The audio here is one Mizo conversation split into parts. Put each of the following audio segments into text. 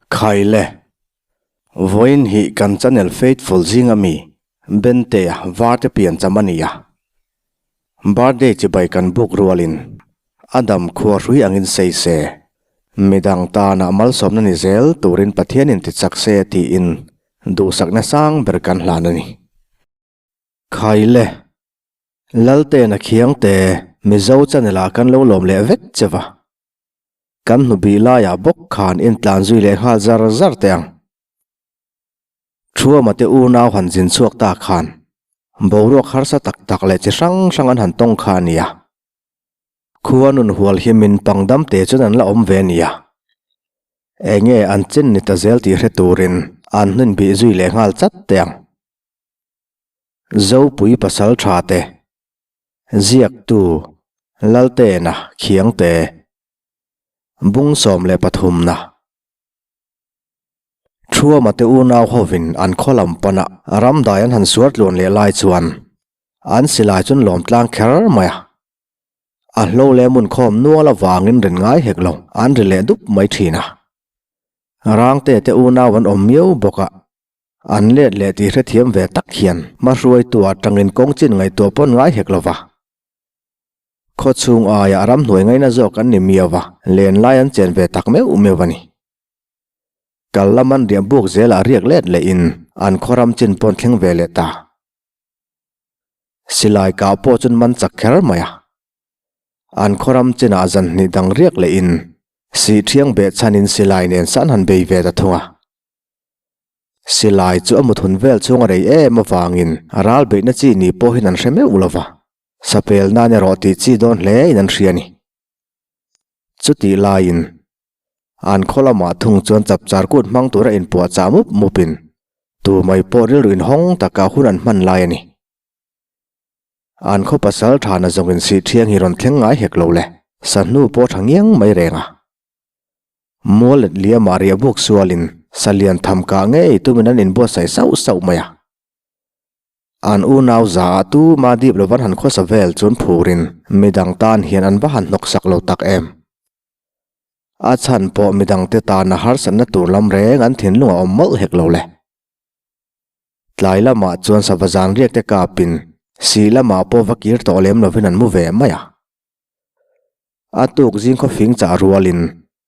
Khaile. Vawiin hi kan channel faithful zinga mi Bentea Varte piancham a ni a. Birthday chibai kan buk rualin a dam khua hrui angin sei se. Midang tana malsawmna ni zel turin Pathianin ti chak se tiin duhsakna sang ber kan hlan a ni. Khaile. Laltena Khiangte Mizo channel ah kan lo lawm leh vek che va. Kan hnu bih laiah bawk khan intlan zui leh nghal zar zar teh ang. Thuama te unau han zin chhuak ta khan boruak harsa tak tak leh chi hrang hrang an han tawng kha a nia. Khua nun hual hi min pangdam te chuan an la awm ve a nia. Enge an chin ni ta zel tih hre turin an hnun bih zui leh nghal chat teh ang. Zopui pasal tha te Ziaktu, Laltena Khiangte, Bung 13 na. Thuama te unau hovin an khaw lam pana ramdai an han suar tluan leh lai chuan an silai chuan lawm tlang kher mai a. A hlo leh hmun khawm nual avangin rin ngai hek lo an ri leh dup mai thin a. Rangte te unau an awm miau bawk a. An let leh tih hrethiam ve tak hian hmahruaitu atangin kawng chin ngaihtuah pawn ngai hek lo va. Khaw chhung aiah ramhnuai ngaina zawk an ni miau va, len lai an chen ve tak meuh meuh a ni. Kal lam an riah buk zelah riak let lehin an khaw ram chin pawn thleng ve leh ta. Silai kah pawh chuan man chak kher mai a. An khaw ram chinah zan hnih dang riak lehin sih thiang beh chhanin silai nen san han bei ve ta thung a. Silai chu a muthun vel chhung a rei em avangin a ral beihna chi ni pawhin an hre meuh lo va, sapel nan erawh tih chi dawn hle in an hria a ni. Chutih laiin an khaw lamah thung chuan chapchar kut hmang tura inpuahchah mup mupin tu mai pawh rilru inhawng taka hun an hman lai a ni. An khaw pasal thana zawngin sih thiang hi rawn thleng ngai hek lo le, sahnu pawh tha ngiang mai reng a. Mual let liamah riah buk sualin salian tham kah ngei tumin an inbuatsaih sauh sauh mai a. An unau za ah tuma dip lovan han khawsa vel chuan phurin midang tan hian an va han hnawksak lo tak em. A chhan pawh midangte tana harsatna tur lam reng an thinlung a awm mawlh hek lo le. Tlai lamah chuan sava zan riak te kapin sih lamah pawh va kir tawh lem lovin an mu ve mai a. A tuk zing khawfing chah rualin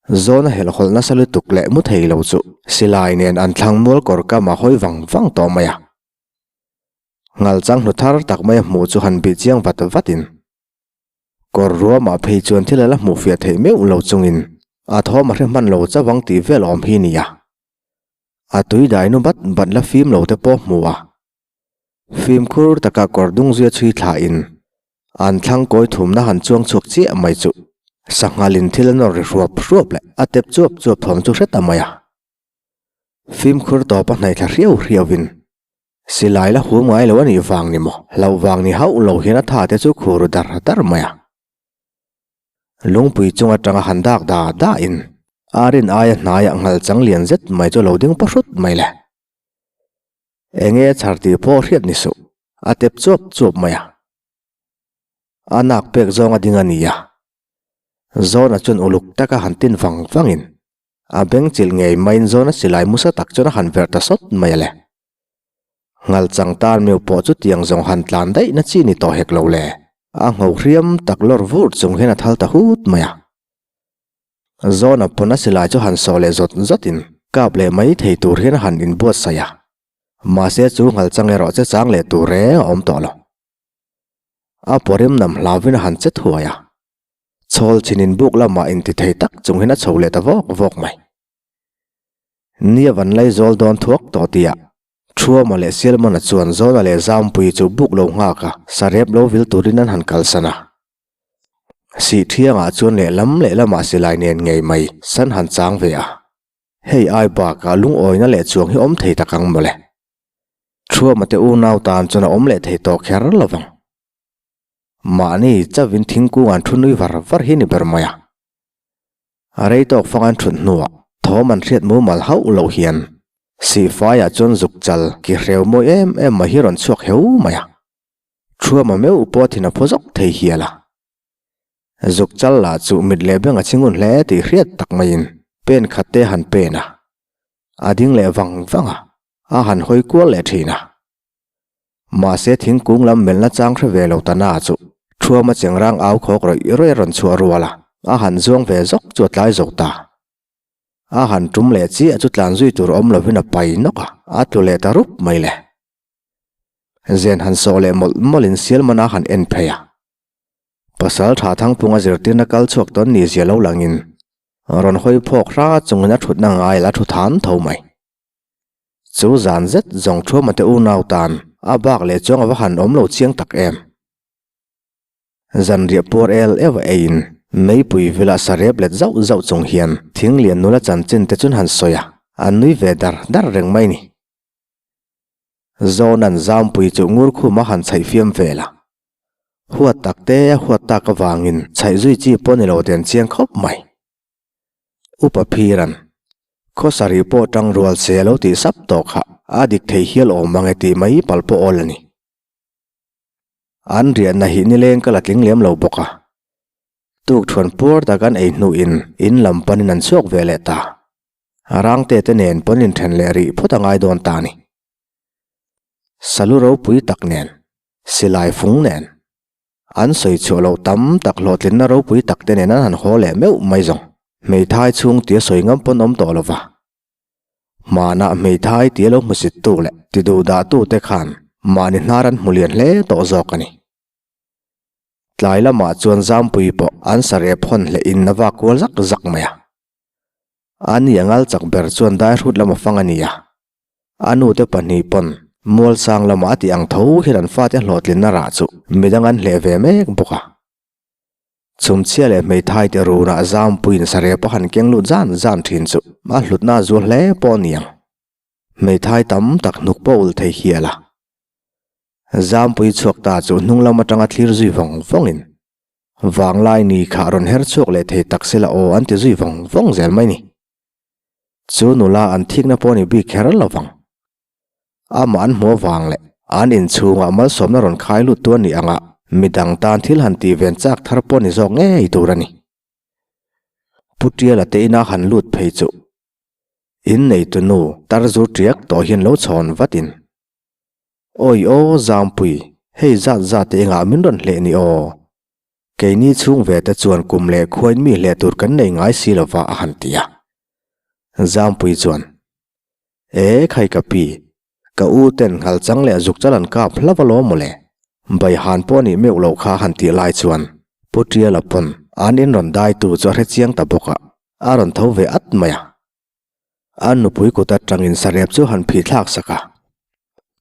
Zawna helhhawlh nasa lutuk leh mu thei lo chu silai nen an thlang mual kawr kam a hawi vang vang tawh mai a. Ngalchang hnu thar tak mai a hmuh chu han bih chiang vat vatin kawr ruamah phei chuan thil a la hmuh fiah theih meuh lo chungin a thawm a hre hman lo chauh ang tih vel awm hi nia. A tui dai nu bat bat la fim lo te pawh hmu a. Fimkhur taka kawr dung zuia chhui thlain an thlang kawi thumna han chuang chhuak chiah mai chu sanghalin thil a nawr ri hruap hruap leh a tep chuap chuap thawm chu hre ta mai a. Fimkhur tawpa hnaih thla hriau hriauin silai la hum ngai lo a nih vang ni maw hlauh vang ni hauh lo hian a tha te chu khur ru dar dar mai a. Lungpui chung atanga han dak da dain a rin aia hnaiah nghal chang lian zet mai chu a lo ding paw hrut mai le. Enge a chhar tih pawh hriat ni suh, a tep chuap chuap mai a. A nak pek zawng a ding a ni a. Zawna chuan uluk taka han tin vang vangin a beng chilh ngei maiin Zawna silai musa tak chuan a han verh ta sawt mai a le. Ngal chang tan meu pawh chu tiang zawng han tlan daih na chi ni tawh hek lo le. A ngho hriam tak lawr vur chung hian a thal ta hut mai a. Zawna pawn a silai chu han sawh leh zawt zawtin kap leh mai thei tur hian a han inbuatsaih a. Mahse chu nghal chang erawh che chang leh tur reng a awm tawh lo. A pawrim nam hlauvin a han che thuai a. Chhawl chhinin buk lamah inti thei tak chung hian a chho leh ta vawk vawk mai. Nia van lai zawl dawn thuak tawh tihah Thuama leh Sialmana chuan Zawna leh Zampui chu buk lo nghak a, sarep lo vil turin an han kalsan a. Sih thiangah chuan lehlam lehlamah silai nen ngei mai san han chang ve a. Hei ai bakah lungawina leh chuang hi awm thei tak ang mawle. Thuama te unau tan chuan a awm leh thei tawh kher lo vang. Mahni chauhin thingkung an thu nui var var hi ni ber mai a. A rei tawk fang an thut hnuah thawm an hriat mumal hauh loh hian sihfaiah chuan zuk chal ki hreu mawi em em mai hi rawn chhuak heu mai a. Thuama meuh pawh thin a phaw zawk thei hial a. Zuk chal lah chu mit leh beng a chingun hle tih hriat tak maiin pen khat te han pen a. A ding leh vang vang a, a han hawi kual leh thin a. Mahse thingkung lam melhna chang hre ve lo ta na chu Thuama chengrang au khawk rawih rawih a rawn chhuah rual a, a han zuang ve zawk chu a tlai zo ta. A han tum leh chiah chu tlan zui tur awm lovin a pai nawk a, a tlu leh ta rup mai le. Zen han sawh leh mawlh mawlhin Sialmana han en phei a. Pasal tha Thangphunga zirtirna kal chhuak tawn ni zia lo langin rawn hawi phawk hra chungin a thutna ngai la thu than tho mai. Chu zan zet zawng Thuama te unau tan a bak leh chuang a va han awm lo chiang tak em. Zanriah puar el eua eiin meipui vila sarep let zauh zauh chung hian thinglian nula chanchin te chun han sawi a, an nui ve dar dar reng mai ni. Zawnan Zampui chu Ngurkhum a han chhaih fiam vel a. Huat tak te a huat tak avangin chhaih zui chi pawh ni lo den chiang khawp mai. Upa Phiran, Khaw sarih pawh tang rual se a lo tih sap tawh kha a dik thei hial awm ang e tih mai pal pawh awl a ni. An riahna hi nileng ka la tling lem lo bawk a. Tuk thuan puar tak an ei hnuin in lam panin an chhuak ve leh ta. Rangte te nen pawn inthen leh rih phawt a ngai dawn ta a ni. Salu ropui tak nen, silai fung nen, an sawi chhuah loh tam tak hlawhtlinna ropui tak te nen an han haw leh meuh mai zawng. Hmeithai chhung tia sawi ngam pawn awm tawh lo va. Hmanah hmeithai tia lo hmusittu leh tiduhdahtu te khan mahni hnar an hmu lian hle tawh zawk a ni. Tlai lamah chuan Zampui pawh an sarep hawn hlehin a vak kual zak zak mai a. A ni a ngal chak ber chuan daihrut lam a fang a ni a. A nute pahnih pawn Mualsang lamah a tih ang tho hian an fate hlawhtlinna rah chu midang an hleh ve mek bawk a. Chhumchhia leh hmeithai te runah Zampuiin sarep a han keng lut zan zan thin chu a hlutna a zual hle pawh a ni ang. Hmeithai tam tak hnuk pawh ul thei hial a. Zampui chhuak ta chu hnung lam atanga thlir zui vawng vawngin vanglai ni kha rawn her chhuak leh thei tak sela aw an ti zui vawng vawng zel mai ni. Chu nula an thikna pawh a ni bik kher lo vang. Amah an hmuh avang leh an inchhungah malsawmna rawn khai lut tu a nih anga midang tan thil han tih ven chak thar pawh ni zawk ngei tur a ni. Pu Tiala te ina han lut phei chu inneitu nu tar zur tiak tawh hian lo chhawn vatin, Awi aw Zampui, hei zat zat te engah min rawn hleh ni aw? Keini chhung ve te chuan kum leh khuain mi hleh tur kan nei ngai si lova a han ti a. Zampui chuan, E khai ka pi, ka u ten nghal chang leh zuk chal an kap hlauh alawm mawle, Baihan pawh nih meuh loh kha han tih lai chuan Pu Tiala pawn an in rawn dai tu chu a hre chiang ta bawk a, a rawn tho ve at mai a. A nupui kut atangin sarep chu han phih thlak sak a.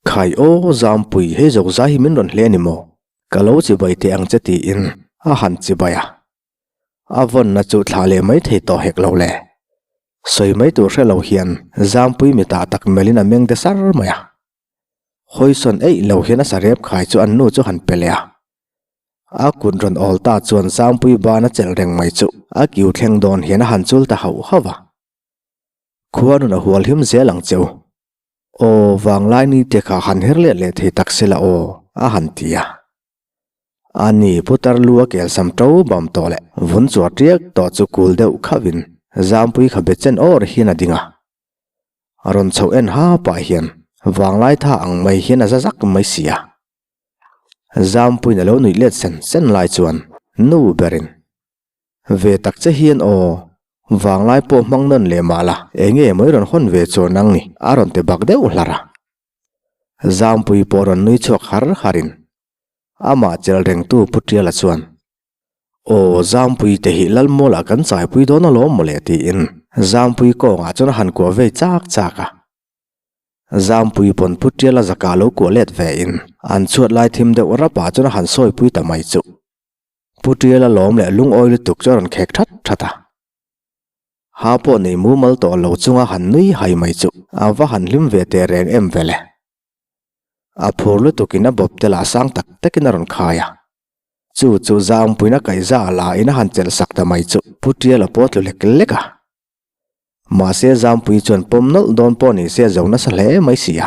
Khai aw Zampui hei zawk zai hi min rawn hle a ni maw? Ka lo chibai teh ang che tiin a han chibai a. A vawnna chu thlah leh mai thei tawh hek lo le. Sawi mai tur hre lo hian Zampui mitah tak melhin a meng de sar mai a. Hawisawn eih lo hian a sarep khai chu an nu chu han pe leh a. A kut rawn awl ta chuan Zampui ban a chelh reng mai chu a kiu thleng dawn hian a han chul ta hauh hauh a. Khua nun a hual him zel ang che u. Aw vanglai ni te kha han her let leh thei tak sela aw a han ti a. A ni, putar lu a kel sam to bam tawh leh vun chuar tiak tawh chu kul deuh khauhin Zampui kha be chen awr hian a ding a. A rawn chhoh en ha pah hian vanglai tha ang mai hian a za zak mai si a. Zampuiin a lo nuih let sen sen lai chuan nu berin, Ve tak che hian aw, vanglai pawh hmang nawn leh mah la, enge maw i rawn hawn ve chuan ang ni a rawn ti bak deuh hlar a. Zampui pawh rawn nui chhuak har harin amah chelh rengtu Pu Tiala chuan, Aw, Zampui te hi Lalmawlah kan chaipui dawn alawm mawle tiin Zampui kawngah chuan a han kuah vei chak chak a. Zampui pawn Pu Tiala zakah lo kuah let vein an chhuat lai thim deuh rapah chuan a han sawipui ta mai chu. Pu Tiala lawm leh lungawi lutuk chu a rawn khek that that a. Ha pawh nei mumal tawh lo chunga han nui hai mai chu a va han hlim ve teh reng em vele. A phur lutukin a bawp te lah sang tak takin a rawn khai a. Chu chu Zangpuiin a kaihza a la in a han chelh sak ta mai chu Pu Tiala pawh a tlu lek lek a. Mahse Zangpui chuan pawm nawlh dawn pawh ni se a zo nasa hle mai si a.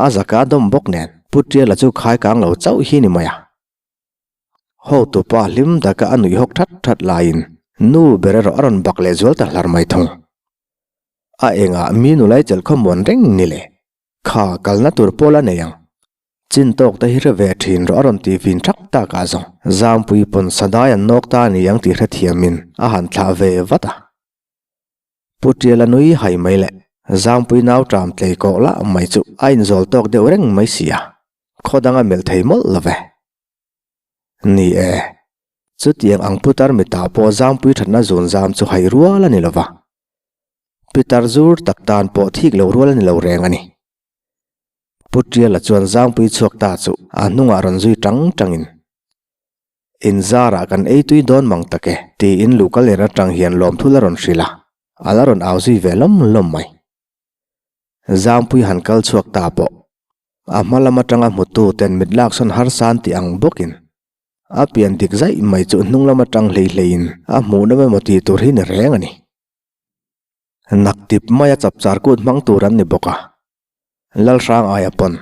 A zaka dawm bawk nen Pu Tiala chu khai kang lo chauh hi ni mai a. Hotupa hlim taka a nuih hawk that that laiin nu ber erawh a rawn bak leh zual ta hlar mai thung. A engah mi nulai chelh khaw muan reng ni le? Kha kalna tur pawh la nei ang. Chin tawk te hi hre ve thin rawh a rawn ti vin thak tak ah zawng. Zampui pawn sadai an nawk ta a ni ang tih hrethiamin a han thlah ve vat a. Pu Tiala nui hai mai leh Zampui nau ṭam tlei kawh lah mai chu a inzawl tawk deuh reng mai si a, khaw dang a melh thei mawlh lo ve. Ni e, chutiang ang putar mitah pawh Zampui ṭhatna zun zam chu hai rual a ni lo va, pitar zur tak tan pawh thik lo rual a ni lo reng a ni. Pu Tiala chuan Zangpui chhuak ta chu a hnungah rawn zui tang tangin, Inzarah kan ei tui dawn mang tak e, tiin luhkal ler atang hian lawmthu la rawn hrilh a, a la rawn au zui ve lawm lawm mai. Zangpui han kal chhuak ta pawh a hma lam atanga hmutu ten mit laksawn harsa an tih ang bawkin a pian dik zaih mai chu hnung lam atang hlei hleiin a hmuh nawm emaw tih tur hi ni reng a ni. Naktip maia chapchar kut hmang tur an ni bawk a, Lalhrang aia pawn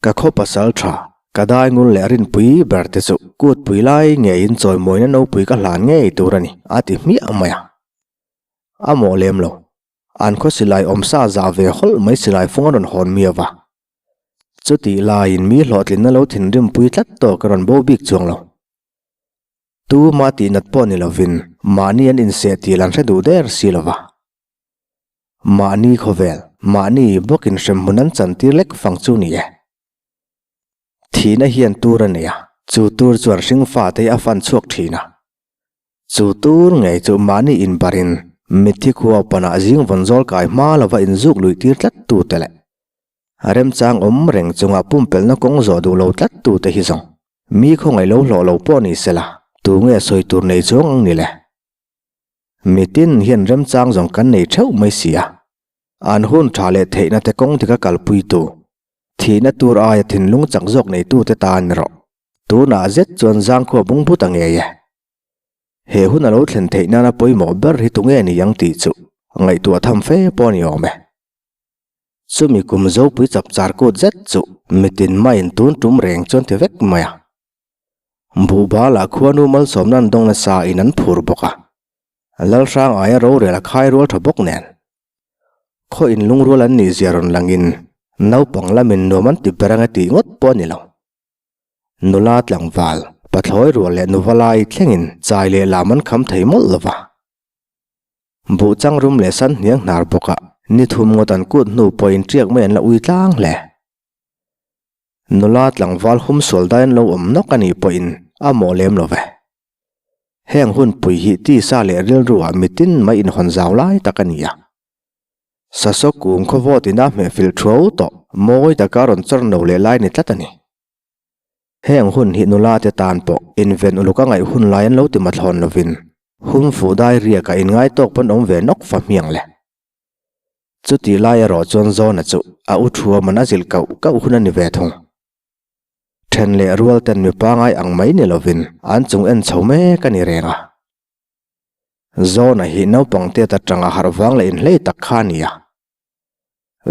ka khaw pasal tha ka dai ngul leh rinpui ber te chu kutpui lai ngeiin chawimawina nopui ka hlan ngei tur a ni a ti hmiah mai a. A mawh lem lo, an khaw silai awmsa zah ve hawlh mai silai fung a rawn hawn miau va. Chutih laiin mi hlawhtlinna lo thinrimpui tlat tawk a rawn bo bik chuang lo. Tuma tih nat pawh ni lovin mahni an inseh tih lan hre duh der si lo va. Mahni khawvel, mahni bawkin hremhmun an chantir lek fang chu ni e. Thihna hian tur a nei a, chu tur chuan hringfate hi a fan chhuak thin a. Chu tur ngei chu mahni inbarin mitthi khua panah zing vawn zawl kai hma lova inzuk luih tir tlat tute leh remchang awm reng chunga pumpelhna kawng zawh duh lo tlat tute hi zawng Mi khawngaih lo hlawh lo pawh ni sela, tu nge sawi tur nei chuang ang ni le? Mitin hian remchang zawng kan nei theuh mai si a, an hun tha leh theihna te kawng dika kalpuitu, thihna tur aia thinlung chak zawk neitute tan erawh tunah zet chuan zangkhua bung but a ngei e. He hun a lo thlen theih nana pawimawh ber hi tunge ni ang tih chu ngaihtuah tham fe pawh a ni awm e. Chumi kum zopui chapchar kut zet chu mitin maiin tun tum reng chuan ti vek mai a. Buhbala khuanu malsawmna an dawng nasa in an phur bawk a. Lalhrang aia rorel a khai rual tha bawk nen. Khaw in lungrual an nih zia rawn langin naupang lamin nuam an ti ber ang e tih ngawt pawh a ni lo. Nula tlangval, pathlawi rual leh nuva lai thlengin chai leh lam an kham thei mawlh lo va. Buh chang rum leh san hniang hnar bawkah ni thum ngawt an kut hnu pawhin ṭiak mai an la ui tlang hle. Nula tlangval hum sual dai an lo awm nawk a nih pawhin a mawh lem lo ve. Heng hunpui hi tisa leh rilruah mitin mai inhawn zau lai tak a ni a. Sasaw kung khaw vawt ina hmehfilh thuau tawh mawi taka rawn chawr no leh lai ni tlat a ni. Heng hun hi nula te tan pawh inven uluk a ngaih hun lai an lo ti mathlawn lovin hum fuh dai riak a inngai tawk pawn awm ve nawk fa hmiang le. Chutih lai erawh chuan Zawna chu a u thuaman a zilh kauh kauh hun a ni ve thung. Then leh rual ten mi pangai ang mai ni lovin an chung en chho mek a ni reng a. Zawna hi naupang tet atanga harh vang leh inhlei tak kha a ni a.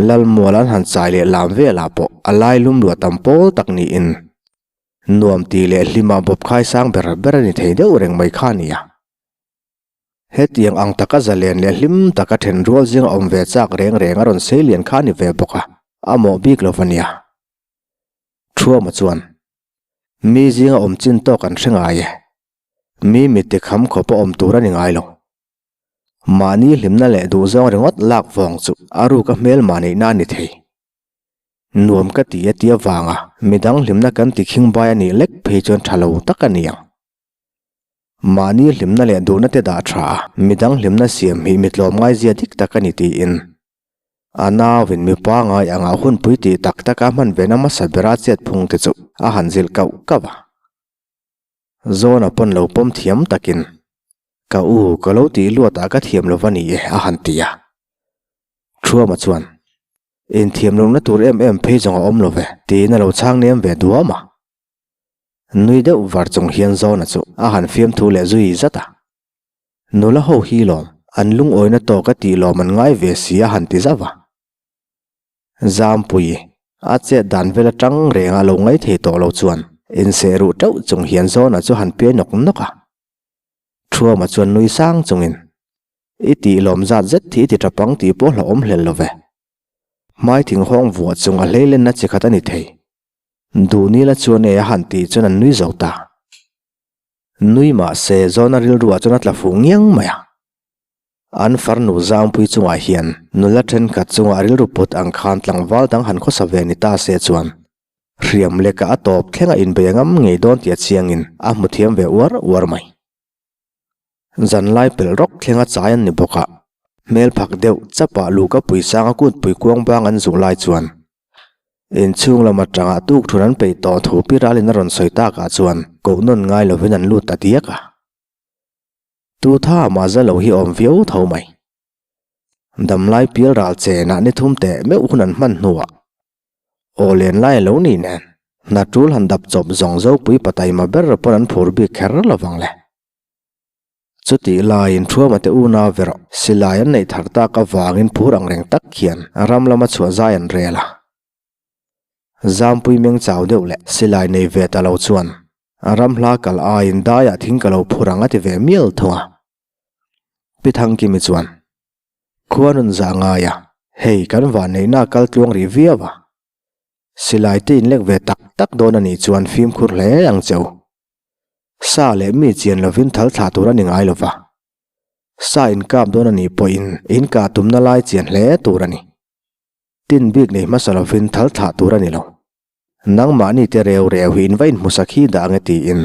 Lalmual an han chai leh lam velah pawh a lai lum luah tam pawl tak niin nuam tih leh hlima bawp khai sang ber ber a ni thei deuh reng mai kha a ni a. Hetiang ang taka zalen leh hlim taka then rual zinga awm ve chak reng reng a rawn sei lian kha a ni ve bawk a, a mawh bik lo va nia. Thuama chuan, Mi zinga awm chin tawk an hre ngai e. Mi mit tikham khawp a awm tur a ni ngai lo. Mahni hlimna leh duhzawng ringawt lak vawng chu a ruka hmelma neihna a ni thei. Nuam ka ti a ti avanga midang hlimna kan ti khingbai a nih lek phei chuan tha lo tak a ni ang. Mahni hlimna leh duhna te dah tha a, midang hlimna siam hi mi tlawmngai zia dik tak a ni tiin a nauin mi pangai anga hunpui tih tak taka hman vena hmasa bera chet phung te chu a han zilh kauh kauh a. Zawna pawn lo pawm thiam takin, Ka u, ka lo tih luatah ka thiam lo va ni e, a han ti a. Thuama chuan, Inthiam lohna tur em em phei zawng a awm lo ve, tiin a lo chhang nem ve duam a. Nui deuh var chung hian Zawna chu a han fiamthu leh zui zat a. Nula ho hi lawm, an lungawina tawk a tih lawm an ngai ve si a han ti zauh a. Zampui, a chet dan vel atang reng a lo ngai thei tawh lo chuan inseh ruh teuh chung hian Zawna chu han piai nawk nawk a. Thuama chuan nui sang chungin. I tih lawm zat zet hi i ti tap ang tih pawh hlauhawm hlel lo ve. Hmai thing hawng vuah chung a hleilenna chi khat a ni thei. Duhnila chuan e a han tih chuan an nui zo ta. Nui mah se Zawna rilruah chuan a tla fuh ngiang mai a. An farnu Zangpui chungah hian nula thenkhat chungah rilru put ang khan tlangval dang han khawsa ve ni ta se chuan hriam leka a tawp thleng a inbei a ngam ngei dawn tih a chiangin a hmu thiam ve uar uar mai. Zanlai pelh rawk thlenga chai an ni bawk a, hmel phak deuh chapah Luka puisanga kutpui kuang bang an zuh lai chuan inchhung lam atanga tukthun an peih tawh thu pi ralin a rawn sawi takah chuan koh nawn ngai lovin an lut ta diak a. Tutha mah za lo hi awm viau tho mai. Damlai pial ral chenah ni thum teh meuh hun an hman hnuah Aw len lai a lo ni nen, hna tul han dap chawp zawng zopui pataima ber pawn an phur bik kher lo vang le. Chutih laiin Thuama te unau ve rawh, silai an neih thar tak avangin phur ang reng tak hian ram lama chhuah zai an rel a. Zampui meng chau deuh leh silai nei ve ta lo chuan ram hla kal aiin daiah thing ka lo phur ang a ti ve mial thung a. Pi Thangkimi chuan, Khua nun zah ngai a, hei kan vanneihna a kal tluang rih viau a. Silai te inlek ve tak tak dawn a nih chuan fimkhur hle ang che u. Sa leh mi chian lovin thal thlah tur a ni ngai lova. Sa inkap dawn a nih pawhin inkah tumna lai chian hle tur a ni. Tin bik nei hmasa lovin thal thlah tur a ni lo. Nangmahni te reu reu hi in va inhmusak hi dah ange tiin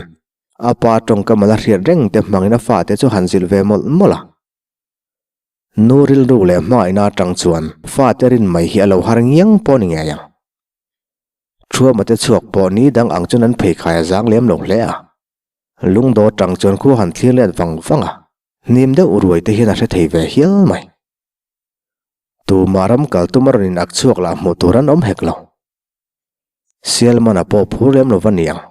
a pa tawngkam a la hriat reng te hmangin a fate chu han zilh ve mawlh mawlh a. Nu rilru leh hmaina atang chuan fate rin mai hi a lo har ngiang pawh ni ngei ang. Thuama te chhuak pawh ni dang ang chuan an pheikhai a zang lem lo hle a. Lungdaw atang chuan khu han thlir let vang vang a, hnim deuh ruai te hian a hre thei ve hial mai. Tumah ram kal tum a rawn in ak chhuak lah hmuh tur an awm hek lo. Sialmana pawh phur lem lo va ni ang.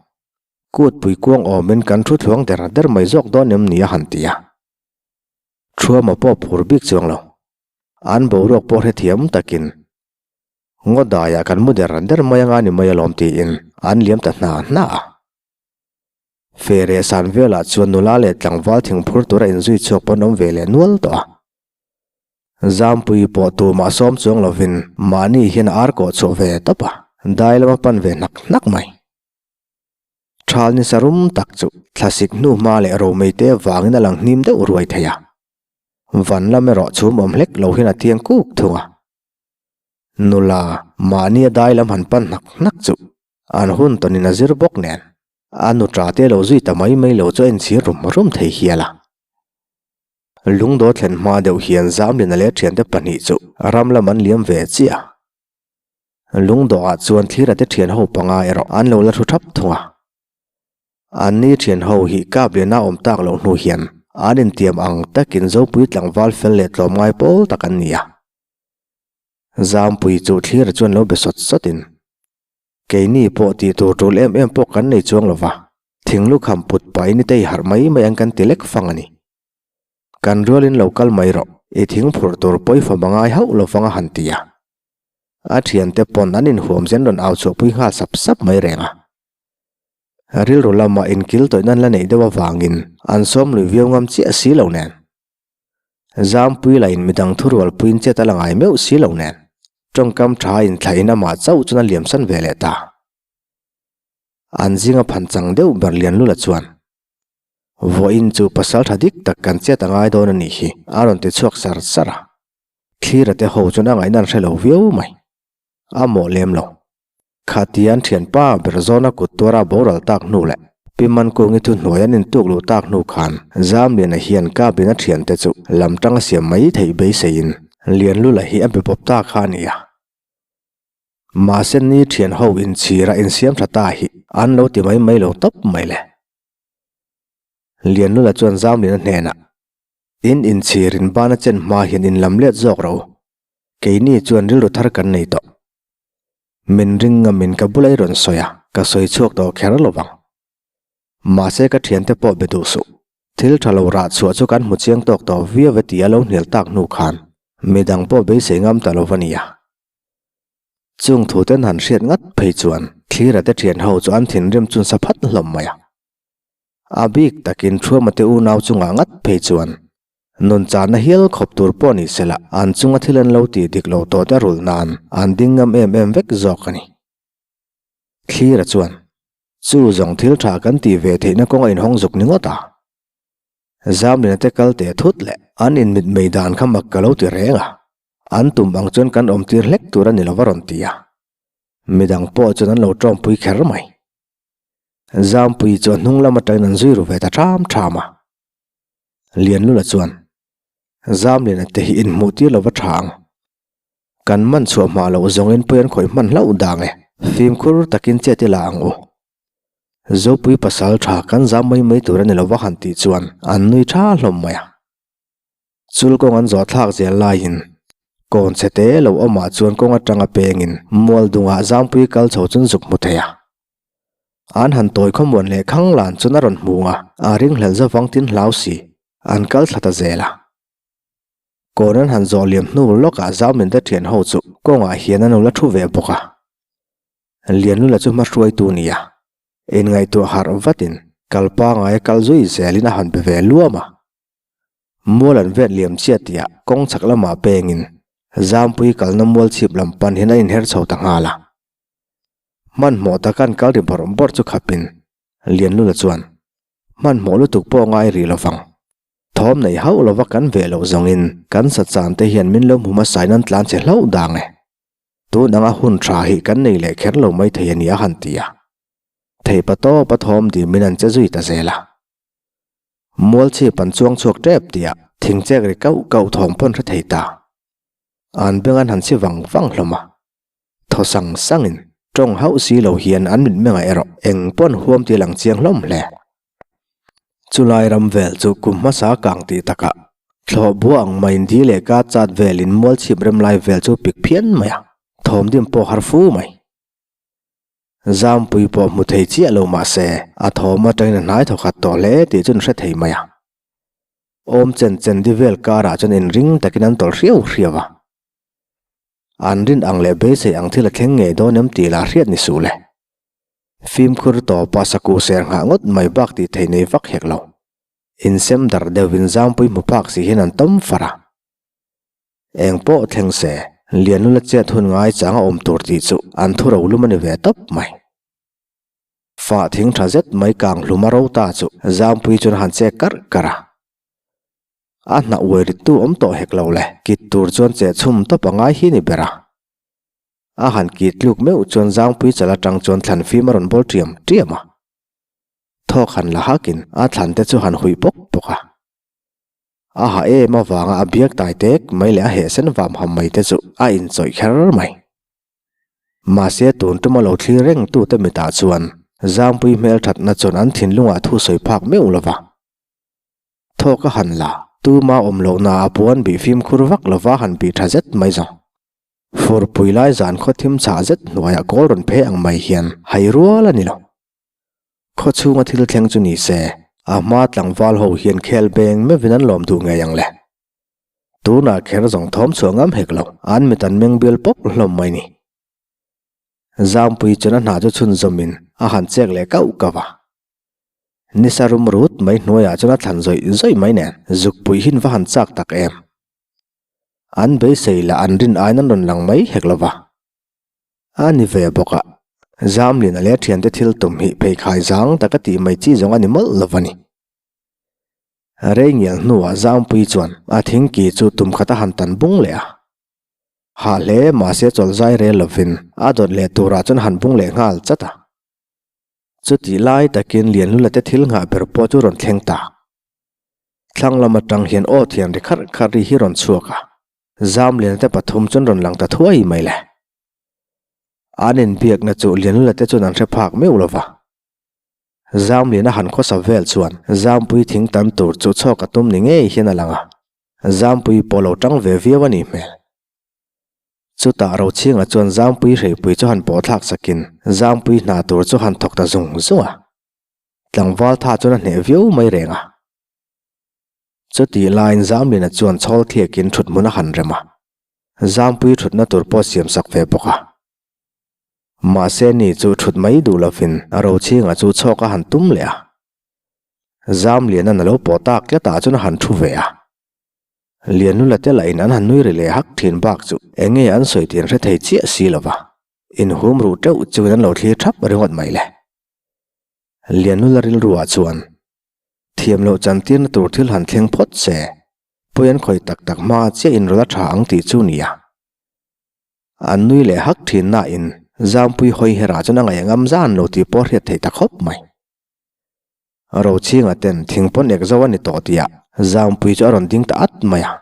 Kutpui kuang awmin kan thu thluang der der mai zawk dawn em ni a han ti a. Thuama pawh phur bik chuang lo. An boruak pawh hrethiam takin ngaw daiah kan mu der der mai anga ni mai alawm tiin an liam ta hna hna a. Feh san velah chuan nula leh tlangval thingphur tura inzui chhuak pawn awm ve leh nual tawh a. Zampui pawh tumah sawm chuang lovin mahni hian a ar kawh chhuah ve tawp a, dai lama pan ve hnak hnak mai. Thal ni sarum tak chu thlasik hnu hma leh romei te vangin a lang hnim deuh ruai thei a. Van lam erawh chhum awm hlek lo hian a thiang kuk thung a. Nula, mahni a dai lam han pan hnak hnak chu an hun tawnin a zir bawk nen a nu tla te lo zui ta mai mai lo chu a inchhir rum rum thei hial a. Lungdaw thlen hma deuh hian Zamlina leh thiante pahnih chu ram lam an liam ve chiah a. Lungdawhah chuan thlira te thian ho panga erawh an lo la thu thap thung a. Anni thian ho hi kap liana awm tak loh hnu hian an intiam ang takin Zopui tlangval fel leh tlawmngai pawl tak an ni a. Zampui chu thlira chuan lo be sawt sawtin, Keini pawh tih tur tul em em pawh kan nei chuang lo va, thinglukham put pahin i tei harh mai mai ang kan ti lek fang a ni. Kan rualin lo kal mai rawh, i thing phurh tur pawifa mangai hauh lo vang a han ti a. A thiante pawn an inhuam zen rawn au chhuahpui nghal sap sap mai reng a. Rilru lama inkil tawih nan la neih deuh avangin an sawm lui viau ngam chiah si lo nen. Zampui lahin midang thurualpuiin chet a la ngai meuh si lo nen. Tawngkam tha inthlahin amah chauh chuan a liamsan ve leh ta. An zinga phan chang deuh ber Lianlula chuan Vawiin chu pasal tha dik tak kan chet a ngai dawn a nih hi, a rawn ti chhuak sar sar a. Thlira te ho chuan a ngaihna an hre lo viau mai. A mawh lem lo. Khatian thianpa ber zawna kut tuara boral tak hnu leh Pi Mankungi thu hnuai an intuk luh tak hnu khan Zamliana hian Kablina thiante chu lam tang a siam mai theih beiseiin Lianlula hi a be bawp ta kha a ni a. Mahse ni thian ho inchhira insiam tha ta hi an lo ti mai mai lo tawp mai le. Lianlula chuan Zamliana hnenah, In inchhirin bana chen hma hian in lam let zawk rawh u. Keini chuan rilru thar kan nei tawh. Min ring ngamin ka bula i rawn sawi a, ka sawi chhuak tawh kher lo vang. Mahse ka thiante pawh be duh suh. Thil tha lo rah chhuah chu kan hmu chiang tawk tawh viau e tih a lo hnial tak hnu khan midang pawh beisei ngam ta lo va nia. Chung thu ten han hriat ngat phei chuan Thlira te thian ho chu an thinrim chun sa phat hlawm mai a. A bik takin Thuama te unau chungah ngat phei chuan. Nunchahna hial khawp tur pawh ni sela an chunga thil an lo tih dik lo tawh te rulh nan an ding ngam em em vek zawk a ni. Thlira chuan, Chu zawng thil tha kan tih ve theihna kawng a inhawng zuk ni ngawt a. Zamlina te kal teh thut leh an inmit mei dan kha mak ka lo ti reng a, an tum ang chuan kan awm tir hlek tur a ni lo va rawn ti a. Midang pawh chuan an lo tawngpui kher mai. Zampui chu a hnung lam atangin an zui ru ve ta ṭham ṭham a. Lianlula chuan, Zamliana te hi inhmuh tir lo va ṭha ang. Kan man chhuah hma loh zawngin pawi an khawih hman hlauh dang e. Fimkhur takin chet i la ang u. Zopui pasal ṭha kan zam mai mai tur a ni lo va han tih chuan an nui ṭha hlawm mai a. Chul kawng an zawh thlak zel laiin kawn chhe te lo awmah chuan kawng atanga pengin mual dungah Zampui kal chho chun zuk hmu thei a. An han tawi khawmuan leh khang lan chuan a rawn hmu a, a ringhlel zavang tin hlau si, an kal thla ta zel a. Kawn an han zawh liam hnu lawkah Zaumin te thian ho chu kawngah hian an lo la thu ve bawk a. Lianlula chu hmahruaitu nia, inngaihtuah harh vatin kal pangaia kal zui zelin a han be ve luam a. Mual an vet liam chiah tihah kawng chhak lamah pengin Zampui kalna mual chhip lam pan hian a inher chho ta nghal a. Hmanhmawh taka an kal ri bawrh bawrh chu khapin Lianlula chuan, Hmanhmawh lutuk pawh ngai rih lovang. Thawm nei hauh lova kan veh loh zawngin kan sa chan te hian min lo hmu hmasain an tlan che hlauh dang e. Tun anga hun tha hi kan nei leh kher lo mai thei a ni a han ti a. Theipa tawpa thawm dimin an che zui ta zel a. Mualchhip an chuang chhuak tep tih ah thingchek ri kauh kauh thawm pawn hre thei ta. An beng an han si vang vang hlawm a. Thaw sang sangin tawng hauh si lo hian an mitmengah erawh eng pawn huam tih a lang chiang hlawm hle. Chulai ram vel chu kum hmasa kang tih takah thlawh bua ang maiin di leh ka chat velin mualchhip rem lai vel chu pik phian mai a, thawmdim pawh har fu mai. Zampui pawh hmu thei chiah lo mah se a thawm atangin a hnai thawkhat tawh hle tih chu an hre thei mai a. Awm chen chen di vel karah chuan inring takin an tawlh hriau hriau a. An rin ang leh beisei ang thil a thleng ngei dawn em tih lah hriat ni suh le. Fimkhur tawpa saku ser nghah ngawt mai bak tih thei nei vak hek lo. Insem darh deuhin Zampui hmu phak si hian an tawm far a. Eng pawh thleng se, Lianlula chet hun ngai chang a awm tur tih chu an thu ro lum a ni ve tawp mai. Fah thing tha zet mai kang hlum a ro ta chu Zampui chuan a han che karh karh a. A hnah uai rittu awm tawh hek lo le, kit tur chuan che chhum tawp a ngai hi ni ber a. A han kit tluk meuh chuan Zangpui chal atang chuan thlan fim a rawn bawl ṭiam ṭiam a. Thawk han la hakin a thlan te chu han huih pawk pawk a. A ha em avanga a biak tai tek mai leh a heh sen vam ham mai te chu a inchawih kher mai. Mahse tun tuma lo thlir reng tute mitah chuan Zangpui hmelṭhatna chuan an thinlungah thu sawi phak meuh lo va. Thawk a han la, tuma awm lohna a puan bih fimkhur vak lova han bih tha zet mai zawng. Furpui lai zan khaw thim chhah zet hnuaiah kawl rawn phei ang mai hian hai rual a ni lo. Khaw chhunga thil thleng chu ni se, a hma tlangval ho hian khel beng meuhin an lawm duh ngei ang le. Tunah kher zawng thawm chhuah ngam hek lo, an mit an meng bial pawp hlawm mai ni. Zampui chuan a hna chu chhunzawmin a han chek leh kauh kauh a. Nisa rum rut mai hnuaiah chuan a thlan zawih zawih mai nen zuk puih hin va han chak tak em. An beisei lah an rin aiin an rawn lang mai hek lo va. A ni ve bawk a, Zamliana leh a thiante thil tum hi pheikhai zang taka tih mai chi zawng a ni mawlh lo va ni. Rei ngial hnuah Zampui chuan a thingki chu tum khat a han tan bung leh a. Hah hle mahse chawlhzai rel lovin a dawt leh turah chuan a han bung leh nghal chat a. Chutih lai takin Lianlula te thil nghah ber pawh chu rawn thleng ta. Thlang lam atang hian aw thian ri kharh kharh ri hi rawn chhuak a, Zamliana te pathum chuan rawn lang ta thuai mai le. An inbiakna chu Lianlula te chuan an hre phak meuh lo va. Zamliana han khawsa vel chuan Zampui thing tan tur chu chhawk a tum ni ngei hian a lang a, Zampui pawh lo tang ve viau a nih hmel. Chutah Rochhinga chuan Zangpui hreipui chu han pawh thlak sakin Zangpui hna tur chu han thawk ta zung zung a. Tlangval tha chuan a hneh viau mai reng a. Chutih laiin Zamliana chuan chhawl thliakin thut hmun a han rem a. Zangpui thutna tur pawh siam sak ve bawk a. Mahse ni chu thut mai duh lovin Rochhinga chu chhawk a han tum leh a. Zamliana'n a lo pawh tak tlatah chuan a han thu ve a. Lianlula te lahin an han nui ri leh hak thin bak chu eng nge an sawi tih an hre thei chiah si lo va, inhum ruh teuh chungin an lo thlir thap ringawt mai le. Lianlula rilruah chuan thiam loh chantirna tur thil han thleng phawt se, pawi an khawih tak tak hma chiah inrawlh a tha ang tih chu nia. An nui leh hak thin nain Zampui hawi herah chuan a ngaih ngam zan lo tih pawh a hriat theih ta khawp mai. Rochhinga ten thingpawn ek zo a ni tawh tihah Zampui chu a rawn ding ta at mai a,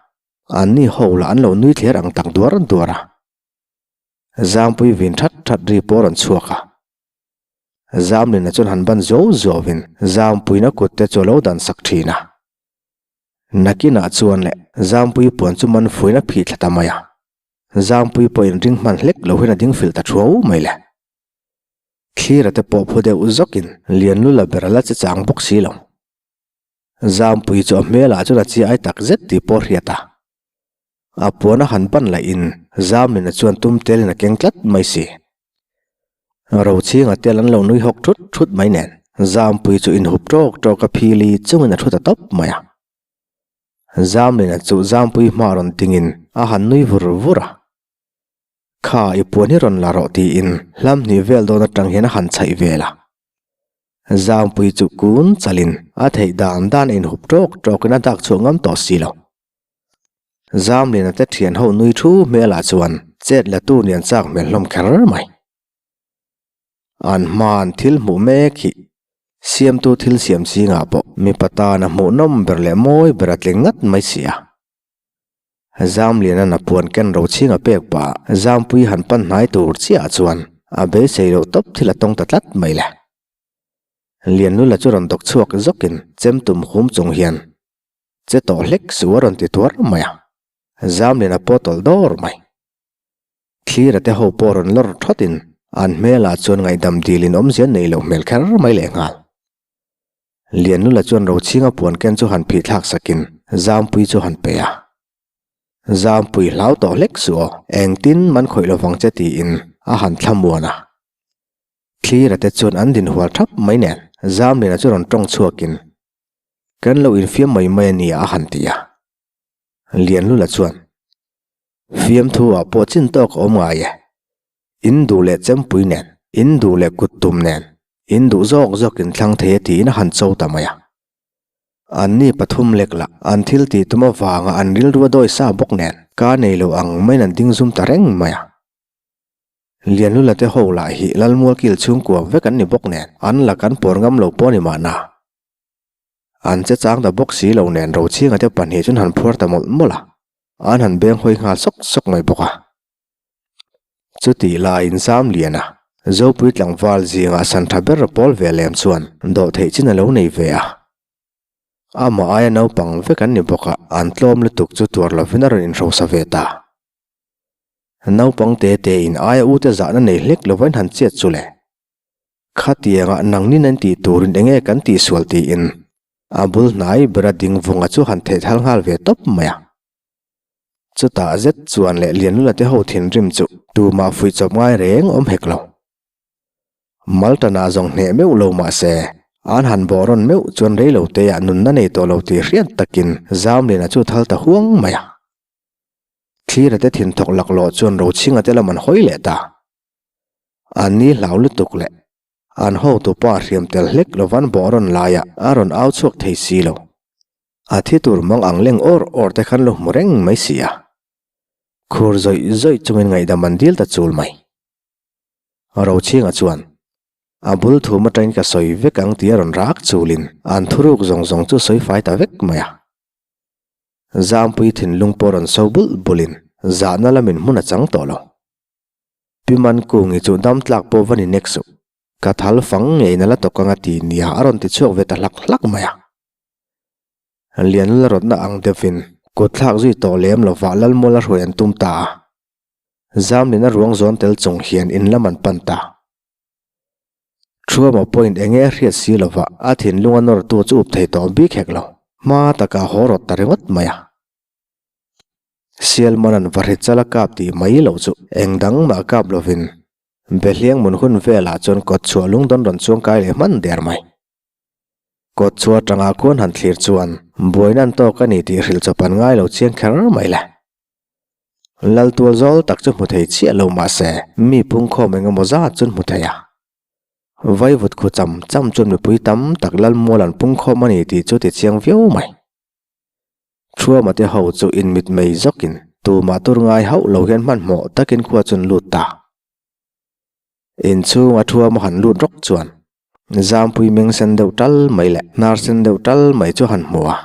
anni ho lah an lo nui thler ang tak duar duar a. Zampui vin that that ri pawh a rawn chhuak a. Zamlina chuan han ban zuau zuauin Zampuiin a kut te chu a lo dan sak thin a. Nakinah chuan leh Zampui puan chu man fuiin a phih thla ta mai a. Zampui pawhin ring hman hlek lo hian a ding filh ta thuau mai le. Thlira te pawh phu deuh zawkin Lianlula ber a la che chang bawk si lo. Zampui chu a hmelah chuan a chi ai tak zet tih pawh a hriat a. A puan a han pan lahin Zamlina chuan tum telin a keng tlat mai si. Rochhinga tel an lo nui hawk thut thut mai nen Zampui chu inhup tawk tawk a phili chungin a thu ta tawp mai a. Zamlina chu Zampui hma rawn tingin a han nui vur vur a. Kha i puan hi rawn la rawh tiin hlam hnih vel dawn atang hian a han chhaih vel a. Zangpui chu kun chalin a theih dan dan a inhup tawk tawkin a dak chhuah ngam tawh si lo. Zamliana te thian ho nui thu hmelah chuan chet la tu nih an chak hmel hlawm kher mai. An hma'n thil hmuh mek hi siamtu thil siam zingah pawh mipa tana hmuhnawm ber leh mawi ber a tling ngat mai si a. Zamliana na puan ken ro chhing a pek pah Zampui han pan hnai tur chiah chuan a beisei loh tawp thil a tawng ta tlat mai le. Lianlula chu rawn dawk chhuak zawkin chem tum hum chung hian che tawh hlek su a rawn ti tuar mai a, Zamliana pawh tawlh dawr mai. Thlira te ho pawh rawn lawr thawtin an hmelah chuan ngaihdam dilin awmzia nei loh hmel kher mai lehnghal. Lianlula chuan Rochhinga puan ken chu han phih thlak sakin Zampui chu han pe a. Zampui hlau tawh hlek suh aw, engtin man khawih lovang che tiin a han thlamuan a. Thlira te chuan an din hual thap mai nen Zamliana chu rawn tawng chhuakin Kan lo infiam mai mai a nia a han ti a. Lianlula chuan Fiamthu ah pawh chin tawk a awm ngai e. In duh leh chempui nen, in duh leh kut tum nen, in duh zawk zawk in thlang thei a tiin a han cho ta mai a. Anni pathum lek lah an thil tih tum avanga an rilru a dawi sa bawk nen ka nei lo ang maiin an ding zum ta reng mai a. Lianlula te ho lah hi Lalmual kil chhungkua vek an ni bawk nen an la kan pawr ngam lo pawh a ni mahna. An che chang ta bawk si lo nen Rochhinga te pahnih chuan han phuar ta mawlh mawlh a, an han beng hawi nghal sawk sawk mai bawk a. Chutih laiin Zamliana, Zopui tlangval zingah san tha ber pawl ve lem chuan dawhtheih chin a lo nei ve a. Amah aia naupang vek an ni bawk a, an tlawm lutuk chu tuar lovin a rawn inhrosa ve ta. Naupang te te in aia ute zahna nei hlek lova in han chiat chu le. Khatiangah nangnin an tih turin enge kan tihsual tiin a bul hnai bera ding vunga chu han theihthal nghal ve tawp mai a. Chutah zet chuan leh Lianlula te ho thinrim chu tumah fuih chawp ngai reng awm hek lo. Maltana zawng hneh meuh lo mah se, an han bawh rawn meuh chuan rei lo teah nunna nei tawh lo tih hriat takin Zamliana chu thal ta huang mai a. Thlira te thin thawk laklawh chuan Rochhinga te lam an hawi leh ta. An ni hlau lutuk leh an hotupa hriam tel hlek lovan bawh rawn laiah a rawn au chhuak thei si lo. A thi tur mang ang leng awr awr te khan lo hmu reng mai si a. Khur zawih zawih chungin ngaihdam an dil ta chul mai. Rochhinga chuan, A bul thum atangin ka sawi vek ang tih a rawn rak chulin an thuruk zawng zawng chu sawi fai ta vek mai a. Zampui thinlung pawh rawn so bulh bulhin zahna lamin hmun a chang tawh lo. Pi Mankungi chu dam tlak pawh va ni nek suh. Ka thal fang ngeiin a la tawk anga ti nia a rawn ti chhuak ve ta hlak hlak mai a. Lianlal rawtna ang deuhin kut thlak zui tawh lem lovah Lalmuala hruai an tum ta a. Zamlin a ruang zawn tel chung hian in lam an pan ta. Thuama pawhin enge a hriat si lovah a thinlung a nawrtu chu up thei tawh bik hek lo. Hma takah haw rawt ta ringawt mai a. Sialmanan va hri chal a kap tih mai loh chu eng dang mah kap lovin Behliang mun hun velah chuan kawt chhuah lungdawn rawn chuang kai leh hman der mai. Kawt chhuah atanga khuan han thlir chuan buaina an tawk a ni tih hrilh chawp an ngai lo chiang kher mai le. Lal tual zawl tak chu hmu thei chiah lo mah se mi pungkhawm eng emaw zat chu an hmu thei a. Vaivut khu cham cham chuan mipui tam tak lal mual an pungkhawm a ni tih chu ti chiang viau mai. Thuama te ho chu inmit mei zawkin tumah tur ngai hauh lo hian hmanhmawh takin khua chu an lut ta. Inchhunga thuama han lut rawk chuan Zampui meng sen deuh tal mai leh hnar sen deuh tal mai chu han hmu a,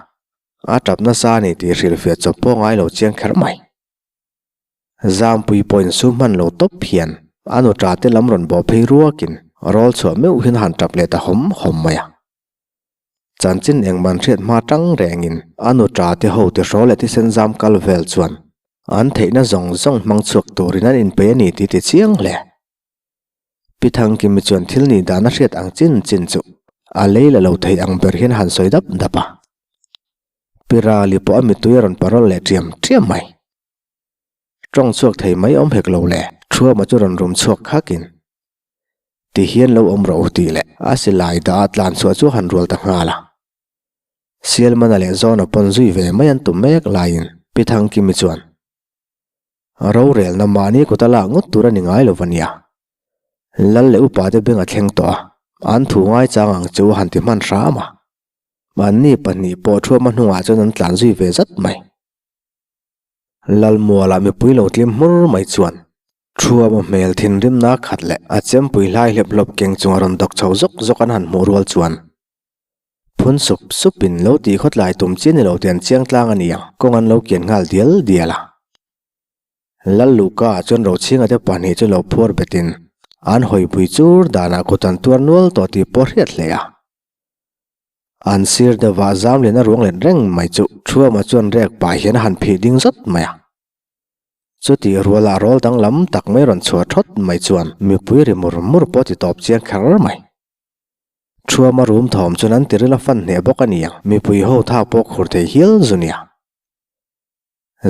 a tap nasa a ni tih hrilhfiah chawp pawh ngai lo chiang kher mai. Zampui pawhin su hman lo tawp hian a nu ṭa te lam rawn bawh phei ruakin rawl chhuah meuh hian a han tap leh ta hawm hawm mai a. Chanchin engman hriat hma tang rengin a nu ṭa te ho te hraw leh thisen zam kal vel chuan an theihna zawng zawng hmang chhuak turin an inpeih a ni tih ti chiang hle. Pi Thangkimi chuan thil nih dan a hriat ang chin chin chu a lei la lo thei ang ber hian a han sawi dap dap a. Pi Rali pawh a mittui a rawn parawl leh ṭiam ṭiam mai. Ṭawng chhuak thei mai awm hek lo le, Thuama chu rawn rum chhuak khakin, Ti hian lo awm rawh u tih leh a silai dah a tlan chhuah chu a han rual ta nghal a. Sialmana leh Zawna pawn zui ve mai an tum mek laiin Pi Thangkimi chuan, Rorelna mahni kut a lak ngawt tur a ni ngai lo va nia. Lal leh upa te beng a thleng tawh a, an thu ngaichang ang chu a han ti hman hram a. Anni pahnih pawh thuama hnungah chuan an tlan zui ve zat mai. Lalmualah mipui lo tlim hmur mai chuan thuama hmel thinrimna khat leh a chempui hlai hlep hlawp keng chunga rawn dawk chho zawk zawk an han hmuh rual chuan Phun sup sup in lo tih khawtlai tum chi ni lo te an chiang tlang a ni ang, kawng an lo kian nghal dial dial a. Lal Luka ah chuan Rochhinga te pahnih chu lo phuar bet in an hawipui chur danah kut an tuar nual tawh tih pawh hriat hle a. An sir deuhah zam lian a ruang let reng mai chu Thuama chuan rek pah hian a han phih ding zawt mai a. Chutih rualah rawl danglam tak mai rawn chhuah thawt mai chuan mipui ri mur mur pawh ti tawp chiang kher mai. Thuama rum thawm chuan an tiril a fan hneh bawk a ni ang, mipui ho thak pawh khur thei hial zu nia.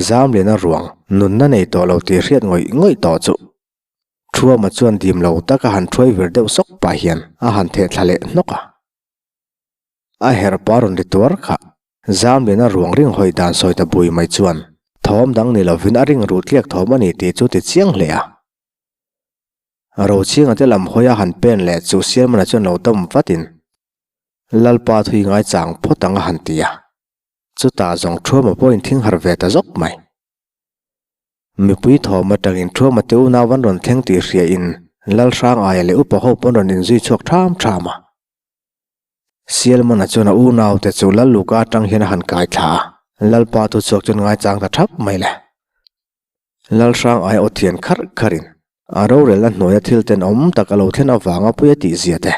Zamliana ruang nunna nei tawh lo tih hriat ngawih ngawih tawh chu Thuama chuan dim lo taka han thuai vir deuh sawk pah hian a han theh thla leh hnawk a. A herh pa rawn ri tuar kha Zamliana ruang ring hawi dan sawi ta bui mai chuan thawm dang ni lovin a ring ruh tliak thawm a ni tih chu ti chiang hle a. Rochhinga te lam hawi a han pen leh chu Sialmana chuan lo dawm vatin Lalpa thui ngai chang phawt ang a han ti a. Chutah zawng Thuama pawhin thing harh ve ta zawk mai. Mipui thawm atangin Thuama te unau an rawn thleng tih hriain Lalhrangaia leh upa ho pawn rawn inzui chhuak ṭham ṭham a. Sialmana chuan a unaute chu Lalluka atang hian a han kai thla a, Lalpa thu chhuak chuan ngaichang ta ṭhap mai le. Lalhrang ai aw thian kharh kharhin a rorelna hnuaia thil tenawm tak a lo thlen avanga pui a tih zia te.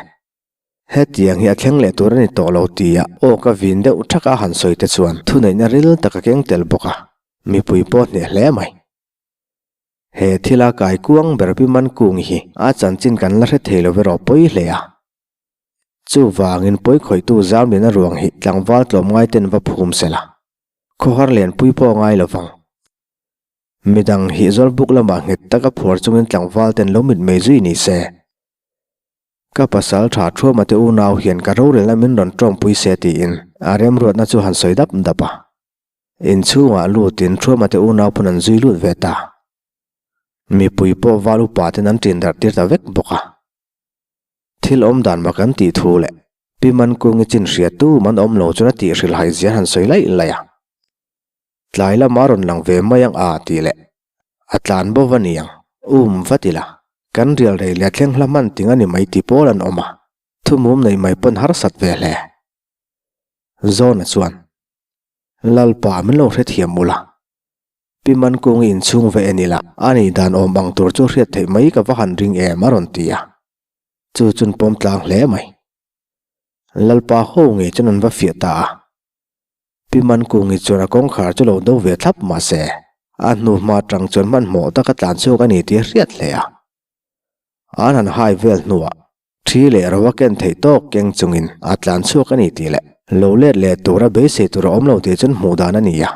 Hetiang hi a thleng leh tur a ni tawh lo tia aw ka vin deuh thak a han sawi te chuan thuneihna ril tak a keng tel bawk a, mipui pawh hneh hle mai. He thila kai kuang ber Pi Mankung hi a chanchin kan la hre thei lo erawh pawi hle a. Chuvangin pawi khawihtu Zamliana ruang hi tlangval tlawmngai ten va phum sela, khawhar lianpui pawh a ngai lovang. Midang hi Zawlbuk lamah nghet taka phuar chungin tlangval ten lo mitmei zui ni se. Ka pasal tha Thuama te unau hian ka rorelna min rawn tawngpui se tiin a remruatna chu han sawi dap dap a. Inchhungah lutin Thuama te unau pawn an zui lut ve ta. Mipui pawh val upa ten an ṭin darh tir ta vek bawk a. Thil awm dan mak an tih thu leh Pi Mankungi chin hria tu man awm lo chuan a tih hrilhhai zia han sawi laih laih a. Tlai lama rawn lang ve mai ang a tih leh a tlan bo va ni ang. Um vat ila, kan rial rei leh thleng hla hman ting a ni mai ti pawl an awm a, thumum nei mai pawn harsat ve hle. Zawna chuan, Lalpa min lo hrethiam ula, Pi Mankungi inchhung ve en ila, a nih dan awm ang tur chu hriat theih mai ka va han ring em a rawn ti a. Chu chun pawm tlang hle mai. Lalpa ho ngei chuan an va fiah ta a. Pi Mankungi chuan a kawngkhar chu lo do ve thlap mah se, a hnu hma atang chuan hmanhmawh taka tlan chhuak a ni tih a hriat hle a. An han hai vel hnuah thi leh ro a ken theih tawk keng chungin a tlan chhuak a ni tih leh lo let leh tura beisei tur a awm lo tih chuan hmuh dan a ni a.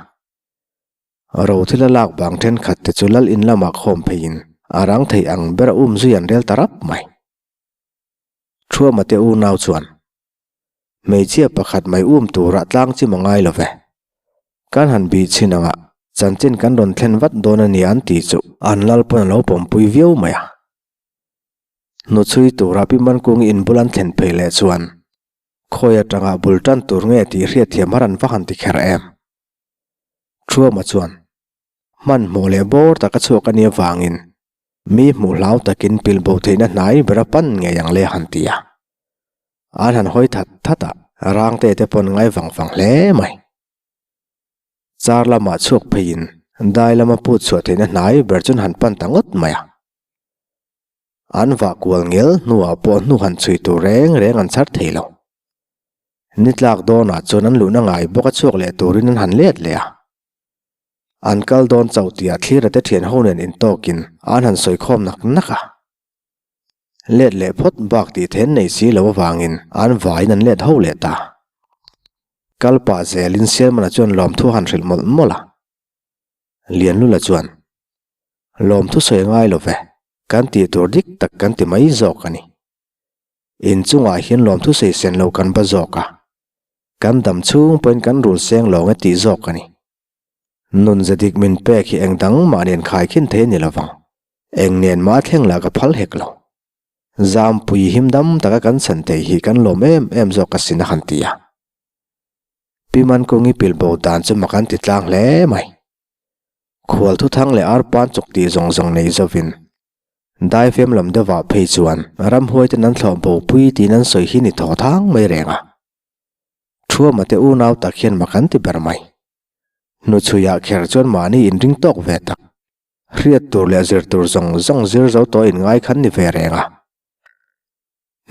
Ro thil a lak vang thenkhat te chu lal in lamah khawm pheiin a rang thei ang ber a um zui an rel ta rap mai. Thuama te unau chuan. Hmeichhia pakhat mai um turah tlang chim a ngai lo ve. Kan han bih chhin anga chanchin kan rawn thlen vat dawn a nia an tih chu an lal pawn a lo pawmpui viau mai a. Hnuchhui tura Pi Mankungi inbul an thlen phei leh chuan khawi atanga bul tan tur nge tih hriatthiam har an va han ti kher em. Thuama chuan hmanhmawh leh bawr taka chhuak a nih avangin mi hmuh hlau takin pilbo theihna hnai ber a pan ngei ang le han ti a. An han hawi that that a, rangte te pawn ngai vang vang hle mai. Char lamah chhuak pheiin dai lama put chhuah theihna hnai ber chuan han pan ta ngawt mai a. An vah kual ngel hnuah pawh hnu han chhui tur reng reng an chhar thei lo. Ni tlak dawnah chuan an luhna ngai bawk a chhuak leh turin an han let leh a. An kal dawn chauh tihah thlira te thian ho nen intawkin an han sawi khawm nak nak a. Let leh phawt bak tih then nei si lo avangin an vaiin an let ho leh ta. Kal pah zelin Sialmana chuan lawmthu a han hrilh mawlh mawlh a. Lianlula chuan, Lawmthu sawi a ngai lo ve, kan tih tur dik tak kan ti mai zawk a ni. Inchungah hian lawmthu sawi sen lo kan ba zawk a, kan dam chhung pawhin kan rul seng lawng e tih zawk a ni. Nun ze dik min pek hi eng dang mah nen khaikhin thei a ni lo vang, eng nen mah thleng lah ka phal hek lo. Zampui him dam taka kan chhan thei hi kan lawm em em zawk asin a han ti a. Pi Mankungi pilbo dan chu mak an ti tlang hle mai. Khual thuthang leh arpan chuk tih zawng zawng nei zovin Daifem lam deuhah phei chuan ramhuai ten an thlawh bo pui tiin an sawi hi ni thaw thang mai reng a. Thuama te unau tak hian mak an ti ber mai. Hnuchhuiah kher chuan mahni inring tawk ve tak. Hriat tur leh zir tur zawng zawng zir zo tawh inngai khan ni ve reng a.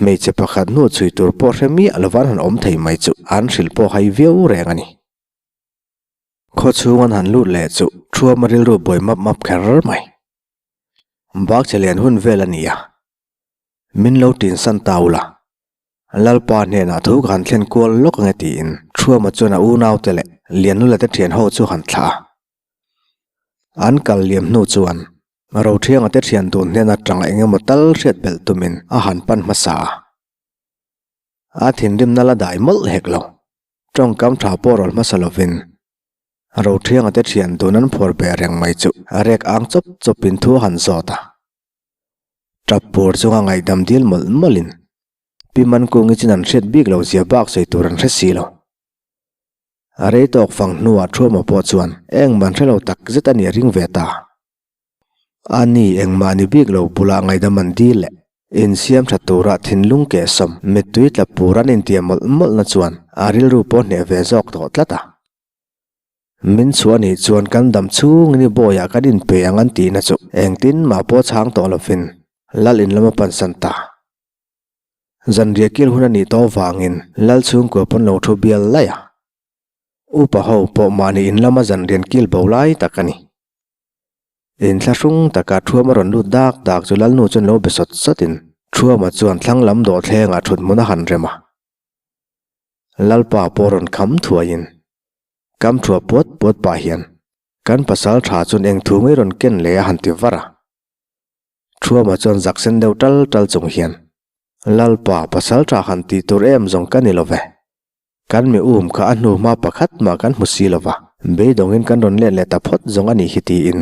Hmeichhe pakhat hnuchhui tur pawh hre miah lovan han awm thei mai chu an hrilh pawh hai viau reng a ni. Khaw chhung an han lut leh chu Thuama rilru buai map map kher mai. Bakchhe lian hun vel a ni a, min lo tin san ta ula, Lalpa hnenah thu ka han thlen kual lawk ange tiin Thuama chuan a unaute leh Lianlula te thian ho chu han thlah a. An kal liam hnu chuan Rothianga te thian dun hnen atanga eng emaw tal hriat belh tumin a han pan hmasa a. A thinrimna la dai mawlh hek lo. Tawngkam tha pawh rawl hmasa lovin Rothianga te thian dun an phuar beh reng mai chu a rek ang chawp chawpin thu a han zawt a. Tap pur chunga ngaihdam dil mawlh mawlhin Pi Mankungi chin an hriat bik lo zia bak sawi tur an hre si lo. A rei tawk fang hnuah Thuama pawh chuan engmah an hre lo tak zet a nih a ring ve ta. A ni engmah ni bik lo bulah ngaihdam an dil leh insiam tha tura thinlung kehsawm mittui tla pur an intiam mawlh mawlhna chuan a rilru pawh hneh ve zawk tawh tlat a. Min chhuah nih chuan kan dam chhungin i bawiah kan inpe ang an tihna chu engtin mah pawh chhang tawh lovin Lal in lam a pansan ta. Zanriah kil hun a nih tawh vangin Lal chhungkua pawn lo thu bial laih a. Upa ho pawh mahni in lama zanrian kil bo lai tak a ni. Inthlahrung taka Thuama rawn lut dak dak chu Lalnu chuan lo be sawt sawtin Thuama chuan thlang lam dawhthlengah thut hmun a han rem a. Lalpa pawh rawn kham thuaiin Kam thuah puat puat pah hian kan pasal tha chuan eng thu ngei rawn ken leh a han ti var a. Thuama chuan zak sen deuh tal tal chung hian, Lalpa, pasal tha han tih tur em zawng ka ni lo ve. Kan mi um kha a hnu hma pakhat mah kan hmu si lo va, beidawngin kan rawn let leh ta phawt zawng a nih hi tiin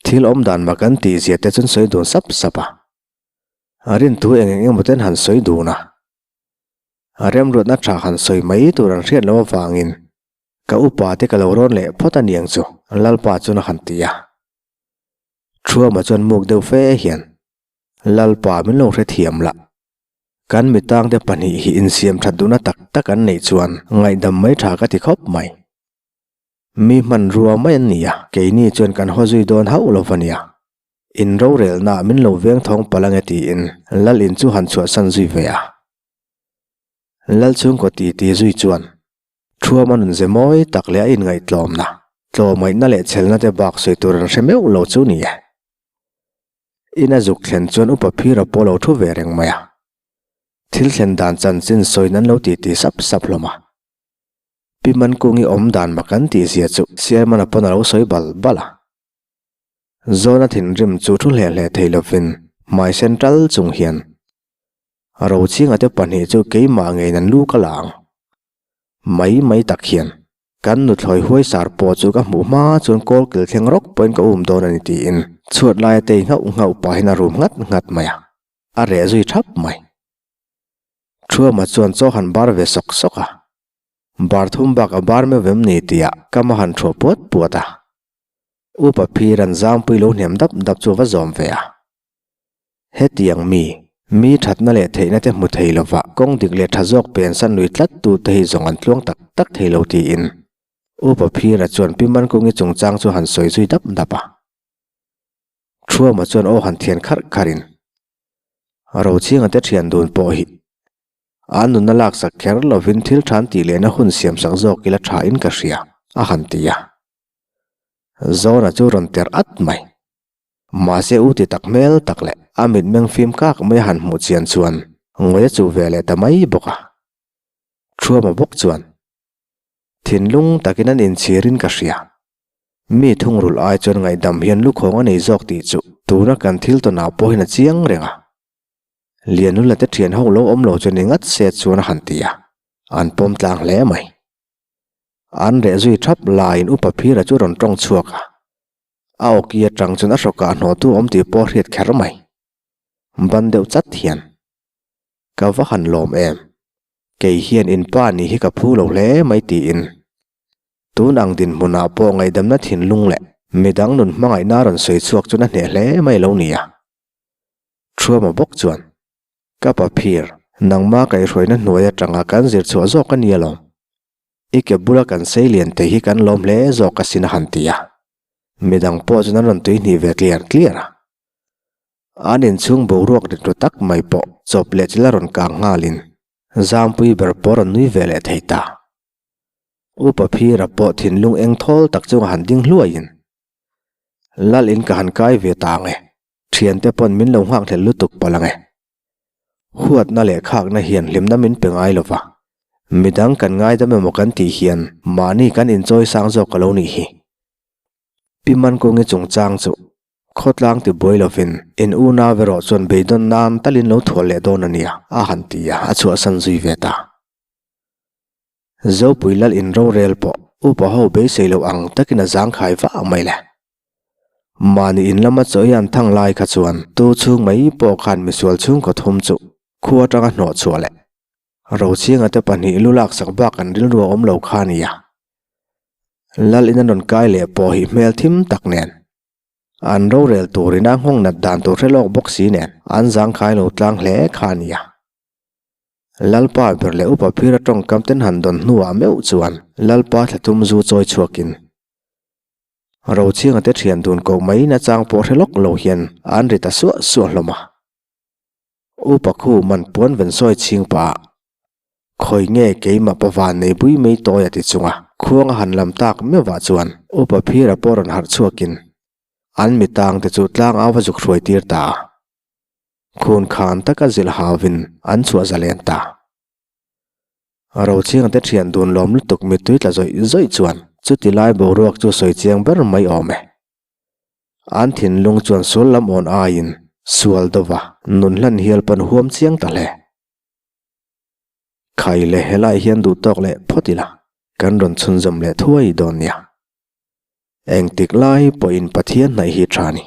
thil awm dan mah kan tih zia te chuan sawi dun sap sap a. A rin thu eng eng emaw ten han sawi dun a. A remruatna tha han sawi mai tur an hriat loh avangin ka upa te ka lo rawn leh phawt a niang chu Lalpa chuan a han ti a. Thuama chuan muk deuh fe hian Lalpa min lo hrethiam lah. Kan mitangte pahnih hi insiam that duhna tak tak an neih chuan ngaihdam mai tha ka ti khawp mai. Mi hmanrua mai an ni a, keini chuan kan haw zui dawn hauh lo va nia. In rorelnaah min lo veng thawng palh ange tiin Lal in chu han chhuahsan zui ve a. Lal chhungkaw titi zui chuan Thuama nun ze mawi tak leh a inngaihtlawmna, tlawmngaihna leh chhelna te bak sawi tur an hre meuh lo chu ni e. In a zuk thlen chuan upa phira pawh lo thu ve reng mai a. Thil thlen dan chanchin sawiin an lo titi sap sap hlawm a. Pi Mankungi awm dan mak an tihzia chu Sialmana pawn a lo sawi bal bal a. Zawna thinrim chu thu hle hle thei lovin hmai sen tal chung hian. Rochhinga te pahnih chu keimah ngeiin an lu ka la ang. Mai mai tak hian kan nuthlawi huaisar pawh chu ka hmuh hma chuan kawl kil thleng rawk pawhin ka um dawn a ni tiin chhuat laia tei nghauh nghauh pahin a rum nghat nghat mai a, a reh zui thap mai. Thuama chuan chaw han bar ve sawk sawk a, bar thum bak a bar meuh em ni tihah ka ma han thuah puat puat a. Upa phir an zampui lo hnem dap dap chu a va zawm ve a. Hetiang mi, mi thatna leh theihna te hmu thei lova kawng dik leh tha zawk pensan lui tlat tu te hi zawng an tluang tak tak thei lo tiin Upa Phira chuan Pi Mankungi chungchang chu han sawi zui dap dap a. Thuama chuan aw han thian kharh kharhin Rochhinga te thian dun pawh hi an nunna laksak kher lovin thil than tih lehna hun siamsak zawk ila tha in ka hria a han ti a. Zawna chu rawn ter at mai. Mahse u ti tak hmel tak leh a mitmeng fim kak mai a han hmuh chian chuan ngawi a chuh ve leh ta mai bawk a. Thuama bawk chuan thinlung takin an inchhirin ka hria. Mi thungrulh ai chuan ngaihdam hian lukhawng a nei zawk tih chu tuna kan thil tawnah pawhin a chiang reng a. Lianula te thian ho lo awm lo chu ni ngat se chuan a han ti a, an pawm tlang hle mai. An reh zui thap laiin upa Phira chu rawn tawng chhuak a. A awki atang chuan a hrawkah hnawhtu awm tih pawh a hriat kher mai. Ban deuh chat hian, Ka va han lawm em? Kei hian in pa nih hi ka phu lo hle mai tiin. Tun ang dinhmunah pawh ngaihdamna thinlung leh midang nun hmangaihna a rawn sawi chhuak chuan a hneh hle mai lo nia. Thuama bawk chuan, Ka pa phir, nangma kaihhruaina hnuai atanga kan zir chhuah zawk a nia lawm. I ke bula kan sei lian thei hi kan lawm hle zawk asin a han ti a. Midang pawh chuan an rawn tui hnih ve tliar tliar a. An inchhung boruak rit ru tak mai pawh chawp leh chil a rawn kang nghalin Zampui ber pawh a rawn nui ve leh thei ta. Upa Phira pawh thinlung eng thawl tak chunga han ding hluaiin Lal in ka han kai ve ta ang e, thiante pawn min lo nghak hlel lutuk palh ang e. Huatna leh khakna hian hlimna min pe ngai lo va, midang kan ngaidam emaw kan tih hian mahni kan inchawi sang zawk a lo nih hi. Pi Mankungi chungchang chu khawtlang ti buai lovin in unau erawh chuan beidawn nan talin lo thual leh dawn a nia a han ti a, a chhuahsan zui ve ta. Zopui lal in rorel pawh upa ho beisei lo ang takin a zangkhai vah mai le. Mahni in lama chaw i an thang lai kha chuan tu chhung mai pawh khan misual chhungkaw thum chu khua atanga hnawh chhuah leh Rochhinga te pahnih lu laksak bak an rilru a awm lo kha a nia. Lal in an rawn kai leh pawh hi hmel thim tak nen an rorel turin a nghawng nat dan tur hre lawk bawk si nen an zangkhai lo tlang hle kha a nia. Lalpa ber leh upa phira tawngkam ten han dawn hnuah meuh chuan Lalpa thla thum zu chawi chhuakin Rochhinga te thian dun koh mai nachang pawh hre lawk lo hian an ri ta suah suah hlawm a. Upa khu man puan ven sawi chhing pah ah khawi nge keimah pa van nei bui mai tawi a ti chunga khuang a han lam tak meuhah chuan upa phira pawh rawn harh chhuakin an mitang te chu tlang au va zuk hruai tir ta a. Khun khan taka zilh hauvin an chhuah zalen ta. Rochhinga te thian dun lawm lutuk mittui tla zawih zawih chuan chuti lai boruak chu sawi chiang ber mai awm e. An thinlung chuan sual lam awn aiin sual dova nun hlan hial pawn huam chiang ta hle. Khai leh helai hian duh tawk leh phawt ila kan rawn chhunzawm leh thuai dawn nia. Engtik lai pawhin Pathian hnaih hi tha ni.